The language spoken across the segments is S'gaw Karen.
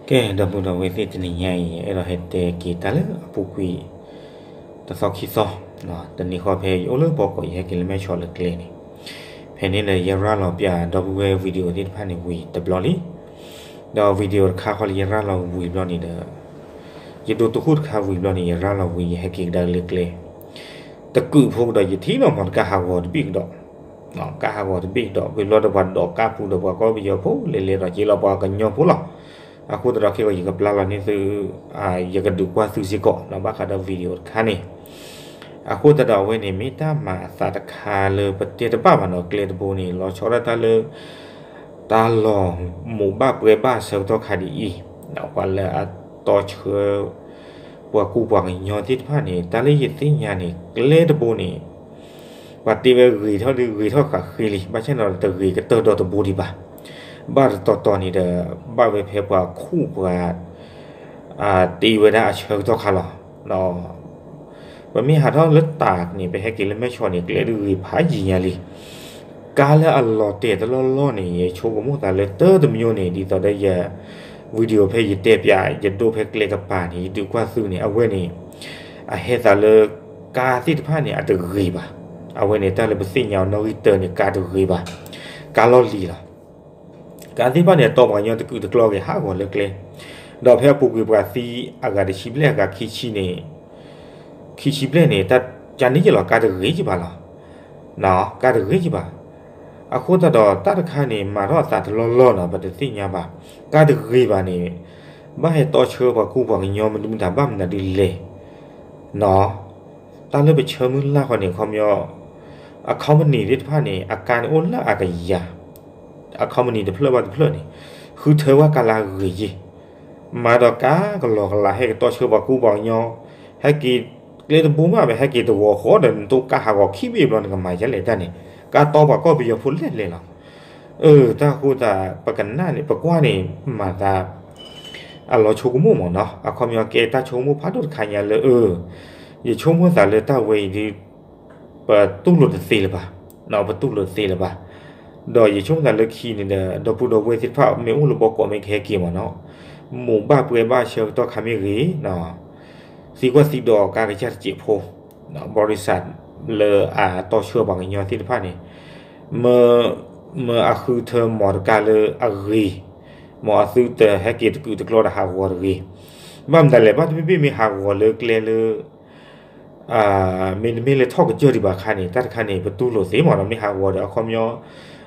ကဲ ဒီပုၢ်ဒီဝဲၢ်သ့ၣ် တနံၤညါအံၤ အဲၣ်ဒိးဟဲတဲက့ၤတၢ်လၢအပူၤကွံာ် တသီခံသီ, တနံၤဃီဖဲယအိၣ်လၢဘီကီး ယဟဲက့ၤလၢမဲၢ်ဆီးလၢကျဲန့ၣ်, ဖဲန့ၣ်ဒီး ယရၤလီၤပျးဒီပုၢ်ဝဲၢ် video သ့ၣ်တဖၣ်န့ၣ်ဝံၤတဘျီလံ. ဒီး video တခါဃီလၢယရၤလီၤဝံၤဘျီန့ၣ်ဒီး ယဒိးသဃိၣ်တခါဝံၤဘျီန့ၣ် ယရၤလီၤဝံၤ ယဟဲက့ၤကဒါလၢကျဲ တကုးဖိကဒီး ယထံၣ်နီၢ်မီၢ်တကါဟးဂီၤတဘ့ၣ်ကဒီး, ကါဟးဂီၤတဘ့ၣ်ကဒီး ဝံၤဘျီဒီးပှၤဒိးကါပူၤဒီးပှၤကီၢ်ပယီၤဖိလဲၤလဲၤဒီး က့ၤလီၤပှၤကညီဖိလီၤ. အဃိသတးဒီးခဲကီး ယကပျၢ်လီၤန့ၢ်သု, ယကဒုးကွၢ်သုစ့ၢ်ကီး ဘၣ်ဃးဒီး video တခါန့ၣ်. အဃိသတးဒီးအဝဲန့ၣ် မ့ၢ်တၢ်မၤအသးတခါလၢပတဲတဘၣ်ဘၣ်နီၤ ကျဲတဘိန့ၣ် လီၤဆီဒၣ်တၢ်လၢ တၢ်လီၤမိၢ်ဘၣ်ပှဲၤဘၣ်ဆၢကတီၢ်ခါဒ်အံၤ, ပှၤလၢအတီဆှၢ ပှၤကူပှၤကညီသ့ၣ်တဖၣ်န့ၣ် တၢ်လၢယသ့ၣ်ညါန့ၣ် ကျဲတဘိန့ၣ် ပှၤတ့ဝဲဂ့ၤထီၣ်ဒုးဂ့ၤထီၣ်ဃာ်ဃ့လံ, ဘၣ်ဆၣ်ဒီးတဂ့ၤကတၢၢ်ဒီတဘိဒံးဘၣ်. ဘၣ်တတီၤတီၤန့ၣ်ဒီး ဘၣ်ဝဲဖဲပှၤခူၣ်ပှၤ တ့ဝဲဒၣ်အဆၢကတီၢ်ခါလီၤ. ပမ့ၢ်ဟးထီၣ်လၢတၢ်န့ၣ် ပဟဲက့ၤလၢမဲၢ်ဆီးန့ၣ် ကျဲဒုးဂ့ၤဖးယံၤညါလံ. ကါလၢအလီၤတဲာ်တလီၢ်လီၢ်န့ၣ် ယဆိကမိၣ်သးလၢတၢ်တမံၤန့ၣ် ဒ်သိးဒီးယ video ဖဲယတဲပျး ယဒိဖဲကျဲကပၤန့ၣ် ယဒုးကွၢ်သုန့ၣ် အဝဲန့ၣ် အဟဲသးလၢ ကါသ့ၣ်တဖၣ်န့ၣ် အတဂ့ၤဘၣ်. အဝဲန့ၣ် တၢ်လၢပသ့ၣ်ညါအီၤနီၣ်ဂံၢ်တၢန့ၣ် ကါတဂ့ၤဘၣ်, ကါလီၢ်လံၤလီၤ. ကါသ့ၣ်တဖၣ်န့ၣ် အတီပှၤကညီတကုာ်တကျီက့ၤဟးဂီၤလၢကျဲ, ဒီးဖဲအပူၤကွံာ်ပှၤသံအဂၤတဆံဘျဲၣ်အဂၤခံဆံန့ၣ်, ခံဆံဘျဲၣ်န့ၣ် တၢ်ကန့ၣ်ယလီၤ ကါတဂ့ၤကဘၣ်လီၤ. ကါတဂ့ၤကဘၣ်. အဃိသတးဒီးတၢ်တခါန့ၣ် မၤထီၣ်အသးတလီၢ်လီၢ်နီၤ ပတသ့ၣ်ညါဘၣ်. ကါတဂ့ၤဘၣ်န့ၣ် ဘၣ်ဟဲတီဆှၢပှၤကူပှၤကညီမနုၤမတၤဘၣ်မနုၤဒ်လဲၣ် နီၤ. တၢ်လၢပဆၢမုၢ်လၢ်ဃီန့ၣ် အခီပညီ အ company သ့ၣ်တဖၣ်န့ၣ် အကါန့ၣ်အိၣ်လၢအကယၤ, အ company တဖျၢၣ်ဘၣ်တဖျၢၣ်န့ၣ် ဃုထၢဝဲကါလၢအဂ့ၤယ့ၢ်, မၤဒီးကါကလီကလး ဟဲကတီဆှၢပှၤကူပှၤကညီ, ဟဲက့ၤကျဲတဘိမး ပဟဲက့ၤတဝီၤဃီဒီး နတိကါဟးဂီၤခံဘ့ၣ်ဘျီ နကမၤယဲလဲၣ်တၢ်န့ၣ်, ကါတီပှၤကီၢ်ပယီၤဖိလဲၣ်လဲၣ်လီၤ. အၢ တၢ်ဃိသး ပကနၣ်န့ၣ် ပကွၢ်န့ၣ် မၤသး အလီၤဆိကမိၣ်မးနီၤ. အခီပညီကဲတၢ်ဆိကမိၣ်ဖးဒိၣ်တခါညါလၢ အၢ ယဆိကမိၣ်သးလၢတၢ်ဝဲအံၤဒ် ပတူၢ်လိာ်တသ့လၢၤဘၣ်, ပတူၢ်လိာ်တသ့လၢၤဘၣ်. ဒီးယဆိကမိၣ်သးလၢခံန့ၣ်ဒီး ဒီပုၢ်ဒီဝဲၢ်သ့ၣ်တဖၣ် မ့ၢ်အိၣ်လၢဘီကီးမ့ၢ်ကဟဲက့ၤမးနီၤ, မိၢ်ဘၣ်ပှဲၤဘၣ်ဆၢကတီၢ်ခါမ့ၢ်ဂ့ၤ သံကွၢ်သံဒိးကါကစၢ်တစဲးဖိ, ဘီရံစၢလၢအတီဆှၢပှၤကညီသ့ၣ်တဖၣ်န့ၣ် မ့ၢ်အဃုထၢမီၢ်တကါလၢအဂ့ၤ, မ်အသုတဟဲက့ၤတကုာ်တကျီဒီးဟးဂီၤတဂ့ၤ. ဘၣ်မတၤလဲၣ် ဘၣ်တဘ့ၣ်ဘ့ၣ်မ့ၢ်ဟးဂီၤလၢကျဲလၢ မ့တမ့ၢ်လၢထီၣ်ကစၢၢ်ဒံးဘၣ်ခါန့ၣ် တၢ်တခါန့ၣ် ပတူၢ်လိာ်သ့မးနီၤ. မ့ၢ်ဟးဂီၤဒီးအခီပညီ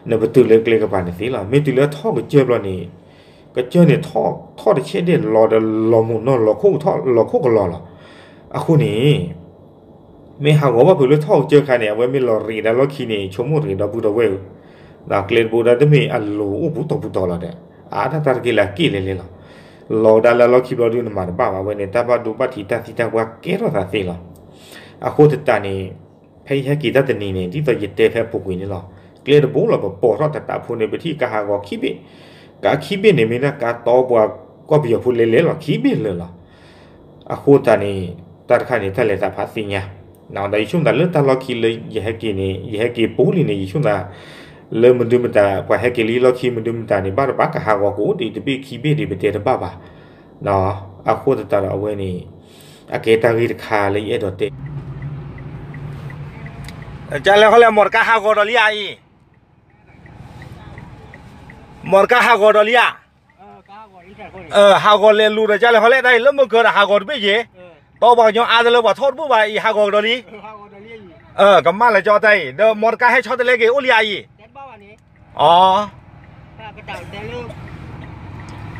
နပတုာ်လၢကျဲကပၤန့ၣ်သ့လီၤ. မ့ၢ်တုၤလၢထီၣ်ကစၢၢ်ဘျီန့ၣ် ကစၢၢ်န့ၣ် ထီၣ်တဆဲးဒဲးလီၤဒီးလီၤမုၢ်နီၢ်လီၤခိၣ်ကထီၣ်လီၤခိၣ်ကလီၤလီၤ. အဃိန့ၣ် မ့ၢ်ဟးဂီၤဘၣ်ဖုးလၢထီၣ်ကစၢၢ်ခါန့ၣ် အဝဲမ့ၢ်လီၤရ့းဒၣ်လီၢ်ခံန့ၣ် ဆိကမိၣ်တဂ့ၤ ဒီပုၢ်ဒီဝဲၢ်ဧၢ, ဒီးကျဲတဘိဒၣ်တမ့ၢ်အလိၤအိၣ်ပူၤတီၤပူၤတီၤလီၤဒီး အါတၢ်တၢ်တက့ၢ်လၢအက့ၢ်လဲၤလဲၤလီၤ. လီၤဒၣ်လၢလီၢ်ခံဘျီဒုးနမၤတဘၣ်ဘၣ်. အဝဲန့ၣ် တၢ်ဘၣ်ဒိဘၣ်ထံးတၢ်သံတၢ်ပှၢ်ကဲထီၣ်သးသ့လီၤ. အဃိသတးန့ၣ် ဖဲယဟဲက့ၤတၢ်တနံၤန့ၣ် ဒ်သိးယတဲဖဲအပူၤကွံာ်န့ၣ်လီၤ. ကျဲတဘိလီၤ ပပိာ်ထီၣ်တတးဖိန့ၣ် ပထံၣ်ကါဟးဂီၤခံဘ့ၣ်, ကါခံဘ့ၣ်န့ၣ် မ့ၢ်ဒၣ်ကါတီပှၤကီၢ်ပယီၤဖိလဲၤလဲၤလီၤ ခံဘ့ၣ်လၢာ်လီၤ. အဃိသတးန့ၣ် တၢ်တခါန့ၣ် တၢ်လဲၤသးဖးသ့ၣ်ညါ, ဒီးယဆိကမိၣ်သးလၢတၢ်လီၢ်ခံလၢယဟဲက့ၤန့ၣ် ယဟဲက့ၤပူၤလံန့ၣ် ယဆိကမိၣ်သး လၢမဒုမတၤ ပှၤဟဲက့ၤလံလီၢ်ခံမဒုမတၤန့ၣ် ဘၣ်တဘၣ်ကါဟးဂီၤကအိၣ်ဒံးတဘ့ၣ်ခံဘ့ၣ်ဒံး ပတဲတဘၣ်ဘၣ်. အဃိသတးဒီးအဝဲန့ၣ် အကဲတၢ်ဂ့ၢ်တခါလၢယအဲၣ်ဒိးတဲ ကလဲၤခီလဲၣ် မီၢ်တကါဟးဂီၤဒီးလံဧါအံၤ, မီၢ်တကါဟးဂီၤဒီးလံဧါ, ဟးဂီၤလဲၤလူၤဒီး ကလဲၤခီလဲၣ် တၢ်အံၤလၢမုၢ်ကၢၤဒီးဟးဂီၤတဘ့ၣ်ယ့ၣ်, တီပှၤကညီအါတလၢပှၤထီၣ်တဘူၣ်ဘၣ်အံၤ ဟးဂီၤကဒီးလံ, ကမၣ်လၢကၠီတၢ်အံၤ ဒီးမီၢ်တကါဟဲဆီတလဲက့ၤအိၣ်လံဧါအံၤ,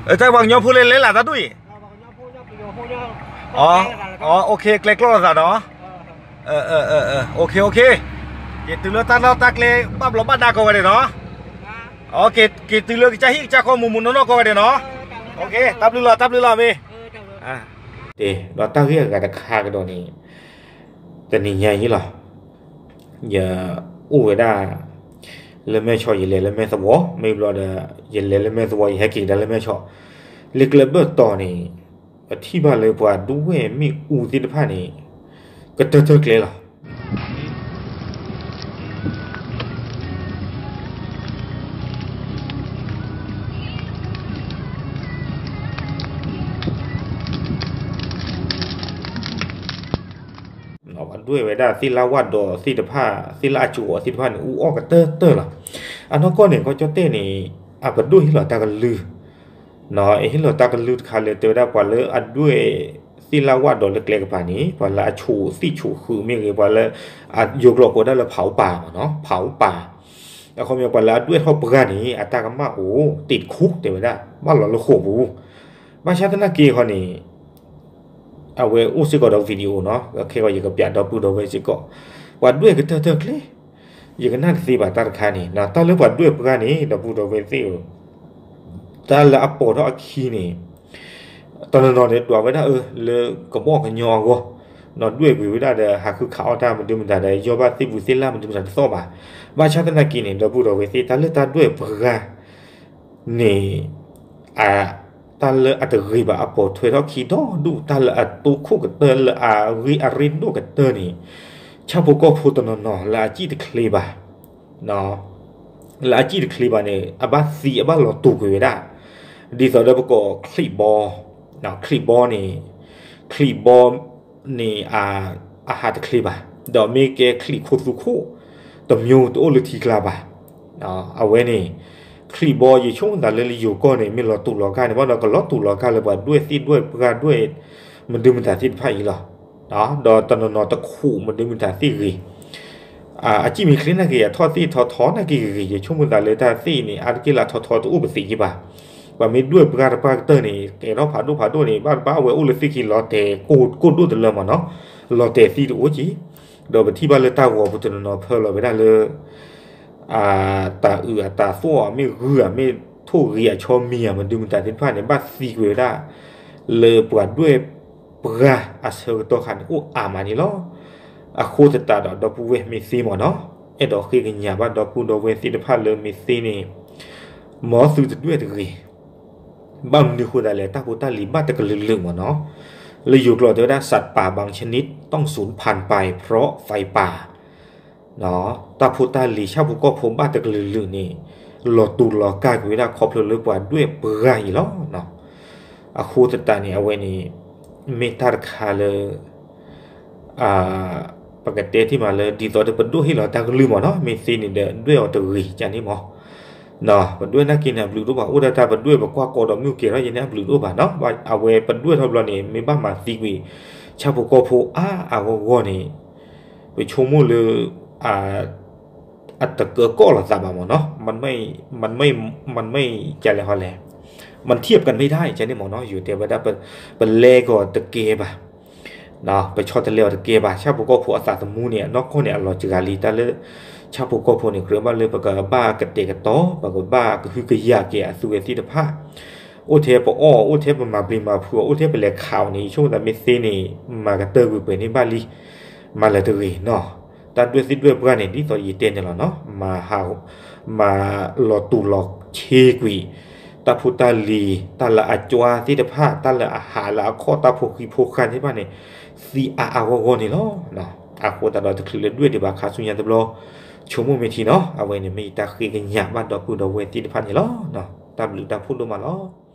အ တၢ်ပှၤကညီဖိလဲၤလဲၤလၢတၢ်ဒူၣ်အံၤ, အ OK ကျဲကျီၢ်လိာ်သးနီၤ, က့ၤတုၤလၢတၢ်လီၢ်တၢ်ကျဲ ဘၣ်ဘျီးဘၣ်ဒါကိးဂၤဒဲးနီၤ, က့ၤတုၤလၢကစၢ်ဟံၣ်ကစၢ်ဃီမုၢ်မုၢ်နီၢ်နီၢ်ကိးဂၤဒဲးနီၤ, တၢ်ဘျုးလီၤ တၢ်ဘျုးလီၤမ့ၢ် ဒီးတၢ်ဂ့ၢ်အဂၤတခါကဒီးန့ၣ် တနံၤညါအံၤလီၤ. ယအိၣ်ဝဲဒၣ် လၢမဲၢ်ဆီး ယလဲၤလၢမဲၢ်သဝီ မ့ၢ်ဘျီဒီး ယလဲၤလၢမဲၢ်သဝီ ယဟဲက့ၤကဒါလၢမဲၢ်ဆီး, လၢကျဲဘၢၣ်တီၤန့ၣ် ပထံၣ်ဘၣ်လၢပှၤဒူဝဲၢ်မ့ၣ်အူသ့ၣ်တဖၣ်န့ၣ် ကတၢၢ်တၢၢ်ကျဲလီၤ. ဒွဲၣ်ဝဲဒၣ်သ့ၣ်လၣ်ဝၣ်ဒီးသ့ၣ်တဖၣ် သ့ၣ်လၣ်အကၠိအီၤသ့ၣ်တဖၣ်န့ၣ် အူအီၣ်ကတၢၢ်တၢၢ်လီၤ. အနီၢ်ကီၢ်န့ၣ် ကီၢ်ကၠီၣ်တဲၣ်န့ၣ် အပဒိၣ်ဟ့ၣ်လီၤတၢ်ကလုၢ် ဟ့ၣ်လီၤတၢ်ကလုၢ်တခါလၢတဲဝဲဒၣ်ပှၤလၢအဒွဲၣ်သ့ၣ်လၣ်ဝၣ်ဒီးလၢကျဲကပၤန့ၣ် ပှၤလၢအဆိၣ်သ့ၣ်ဆိၣ်ဃုာ်မ့ၢ်ဂ့ၤ ပှၤလၢ ယိၤကျိာ်ကိးဒၣ်လၢ เผาป่า မ့ၢ်နီၤ เผาป่า အခီပညီပှၤလၢအဒွဲၣ်ထီၣ်ပှၢ်န့ၣ် အတၢ်ကမၣ်အိၣ် တ့ၢ်တခူ တဲဝဲဒၣ် ဘၣ်လီၤလၢဃိာ်ပူၤ ဘၣ်ဆၣ်သနာ်က့ဃီန့ၣ် အဝဲအိၣ်စ့ၢ်ကီးဒီး video နီၤ ခဲကီးယကပျးဒီပုၢ်ဒီဝဲၢ်စ့ၢ်ကီး ပှၤဒွဲၣ်ကတၢၢ်တၢၢ်ကျဲ ယကနၣ်တသ့ဘၣ်တၢ်တခါန့ၣ် တၢ်လၢပှၤဒွဲၣ်ပှၢ်န့ၣ် ဒီပုၢ်ဒီဝဲၢ်သ့ၣ်ဧၢ တၢ်လၢအပိာ်ထီၣ်အခံန့ၣ် တနီၤနီၤန့ၣ် ဒွးဝဲဒၣ်အၢ လၢကဘီကညီအဂီၢ် ဒီးဒွဲၣ်ကွံာ်ဝဲဒၣ်ဒီး ဟးဃုခးအီၣ်တၢ်မနုၤမတၤဒီး ယီၢ်ဘၣ်သ့ၣ်ပူၤသ့ၣ်လၣ်မနုၤမတၤတသီၣ်ဘၣ်. ဘၣ်ဆၣ်သနာ်က့န့ၣ် ဒီပုၢ်ဒီဝဲၢ်သ့ၣ် တၢ်လၢတၢ်ဒွဲၣ်ပှၢ်န့ၣ် အ တၢ်လၢအတဂ့ၤဘၣ်အပိာ်ထွဲထီၣ်ခံဒီဒူၣ် တၢ်လၢအတိခိၣ်ကတၢၢ်လၢအဂ့ၢ်အရ့ဒိၣ်ကတၢၢ်န့ၣ် ဆၣ်ဖိကီၢ်ဖိတနီၤနီၤလၢအစံၣ်တချ့ဘၣ် လၢအစံၣ်တချ့ဘၣ်န့ၣ် အဘၣ်သံအဘၣ်လီၤတူာ်ကွံာ်ဝဲဒၣ် ဒ်သိးဒီးပကိးချံးဘီ ချံးဘီန့ၣ် ချံးဘီန့ၣ် အဟးတချ့ဘၣ် ဒီးမ့ၢ်ကဲချံးခိၣ်သူခိၣ် တမျိုးတအိၣ်လၢထံကျါဘၣ် အဝဲန့ၣ် ချံးဘီယဆိကမိၣ်သးလၢလၢယိၤကီၢ်န့ၣ် မ့ၢ်လီၤတူာ်လီၤကာ်န့ၣ် ဘၣ်ဒီးကလီၤတူာ်လီၤကာ်လၢပှၤဒွဲၣ်သ့ၣ်ဒွဲၣ်ပှၢ်ဒွဲၣ် မနုၤမတၤသ့ၣ်တဖၣ်အံၤလီၤ. ဒီးတနီၤနီၤတခူးမနုၤမတၤသ့ၣ်ဂ့ၤ အစံၣ်မ့ၢ်ချ့နာ်က့ၤ အထီၣ်သ့ၣ်ထီထီနာ်က့ၤဂ့ၤဂ့ၤ ယဆိကမိၣ်သးလၢတၢ်သ့ၣ်န့ၣ် အါတက့ၢ်လၢထီထီတအိၣ်ပသ့ၣ်က့ၤဘၣ်. ပှၤမ့ၢ်ဒွဲၣ်ပှၢ်တပှၢ်ကတၢၢ်န့ၣ် ကဲထီၣ်ဖးဒိၣ်ဖးဒိၣ်န့ၣ် ဘၣ်တဘၣ်အဝဲအိၣ်လၢသ့ၣ်ခံလီၤတဲာ်ကိၢ်ဒိၣ်တလၢမ့ၢ်နီၤ လီၤတဲာ်သံတအိၣ်က့ၤ ဒီးပထံၣ်ဘၣ်လၢတၢ်ဂီၤပူၤတနီၤနီၤဖၢလီၤဝဲဒၣ်လၢ တၤအုးအတၤသိၣ် မ့ၢ်ဂုၢ်ဧါ မ့ၢ်ထိၣ်ဂ့ၤအဆီမံၤဧါ မနုၤမတၤသ့ၣ်တဖၣ်န့ၣ် ဘၣ်သံကွံာ်ဝဲဒၣ် လၢပှၤဒွဲၣ်ပှၢ်အဆၢကတီၢ်ခါန့ၣ် အိၣ်အါမးန့ၣ်လီၤ. အဃိသတးဒီး ဒီပုၢ်ဝဲၢ်မ့ၢ်သ့မ့ၢ်နီၤ အဲၣ်ဒိးဃ့ကညးဘၣ်ဒီပုၢ်ဒီဝဲၢ်သ့ၣ်တဖၣ်လၢမ့ၢ်သ့န့ၣ် မ်သုတဒွဲၣ်တဂ့ၤ ဘၣ်မနုၤဃိသတးလဲၣ် တၢ်ဖိတၢ်လံၤဘၣ်တကလုာ်လုာ်မ့ၢ်နီၤ လၢယိၤကျိာ်တဲဝဲဒၣ် สัตว์ป่าบางชนิดต้องสูญพันธุ์ไปเพราะไฟป่า တၢ်ဖိတၢ်လံၤဆၣ်ဖိကီၢ်ဖိဘၣ်တကလုာ်လုာ်န့ၣ် လီၤတူာ်လီၤကာ်ကွံာ်ဝဲဒၣ်ခီဖျိလၢပှၤဒွဲၣ်ပှၢ်အံၤလီၤ. အဃိသတးန့ၣ် အဝဲန့ၣ် မ့ၢ်တၢ်တခါလၢ ပကတဲထံၣ်မးလၢ ဒ်သိးဒီးပဒိၣ်ဟ့ၣ်လီၤတၢ်ကလုၢ်မ့ၢ်နီၤ မ့ၢ်သ့န့ၣ်ဒီး ဒွဲၣ်အီၤတဂ့ၤကန့ၣ်မ့ၢ် ပဒွဲၣ်နာ်က့န့ၣ် အဘျုးတအိၣ်ဘၣ် အိၣ်ဒၣ်တၢ်ပဒွဲၣ်ပကွၢ်ကီဒီးမုၢ်ကဲၤထီၣ်ယဲန့ၣ် အဘျုးတအိၣ်ဘၣ်နီၤ အဝဲပဒွဲၣ်ထီၣ်ဘျီန့ၣ် မ့ၢ်ဘၣ်မၤသံကွံာ် ဆၣ်ဖိကီၢ်ဖိအါအါဂီၢ်ဂီၢ်န့ၣ် ပဆိကမိၣ်လၢ အတကၢကီၢ်လိာ်သးဘၣ်မ့ၢ်နီၤ မ့ၢ်မ့ၢ်မ့ၢ်ကလဲၣ်ဟီလဲၣ် မ့ၢ်ထံၣ်ပကန့ၢ်ဒၣ်ကန့ၣ်မ့ၢ်နီၤ ယိၤတဲဝဲဒၣ် ပလဲကီၤတကဲဘၣ် ပဆီတလဲအီၤတကဲဘၣ် ဆၣ်ဖိကီၢ်ဖိအသးသမူန့ၣ် အနီၢ်ကီၢ်န့ၣ် အလီၤစှၤလံ တၢ်လၢ ဆၣ်ဖိကီၢ်ဖိန့ၣ် ကြၢးဘၣ်လၢပကဘၣ်ကတဲာ်ကတီၤ ပကဘၣ်ကဟုကယာ်က့ၤအသုဝဲသ့ၣ်တဖၣ် အိၣ်ထဲပအီၣ် အိၣ်ထဲပမၤပျံၤမၤဖုးအီၤ အိၣ်ထဲပလဲၤခးအီၤန့ၣ် ယဆိကမိၣ်သးမ့ၢ်သ့န့ၣ် မၤကတၢၢ်ကွံာ်ပှဲၤန့ၢ်ဘၣ်လံ မၤလၢၤတဂ့ၤနီၤ တၢ်ဒွဲၣ်သ့ၣ်ဒွဲၣ်ပှၢ်န့ၣ် ဒ်သိးယတဲန့ၣ်လီၤနီၤ မၤလီၤတူာ်လီၤဆ့ကွံာ် တၢ်ဖိတၢ်လံၤ တၢ်လၢအကွၢ်သ့ၣ်တဖၣ် တၢ်လၢအဟးလၢအခီၣ် တၢ်ဖိဃံဖိဃာ်သ့ၣ်တဖၣ်န့ၣ် သံအါအါဂီၢ်ဂီၢ်န့ၣ်လီၤ. အဃိသတးဒီးတချုးလၢဒွဲၣ်ဒံးဘၣ်ခါဆူညါတဘျီ ဆိကမိၣ်မ့ၢ်ထံနီၤ အဝဲန့ၣ်မ့ၢ်ယတၢ်ဃ့ကညးဘၣ်ဒီပုၢ်ဒီဝဲၢ်သ့ၣ်တဖၣ်န့ၣ်လီၤ. တၢ်ဘျုးတၢ်ဖှိၣ်ဒိၣ်မးလီၤ.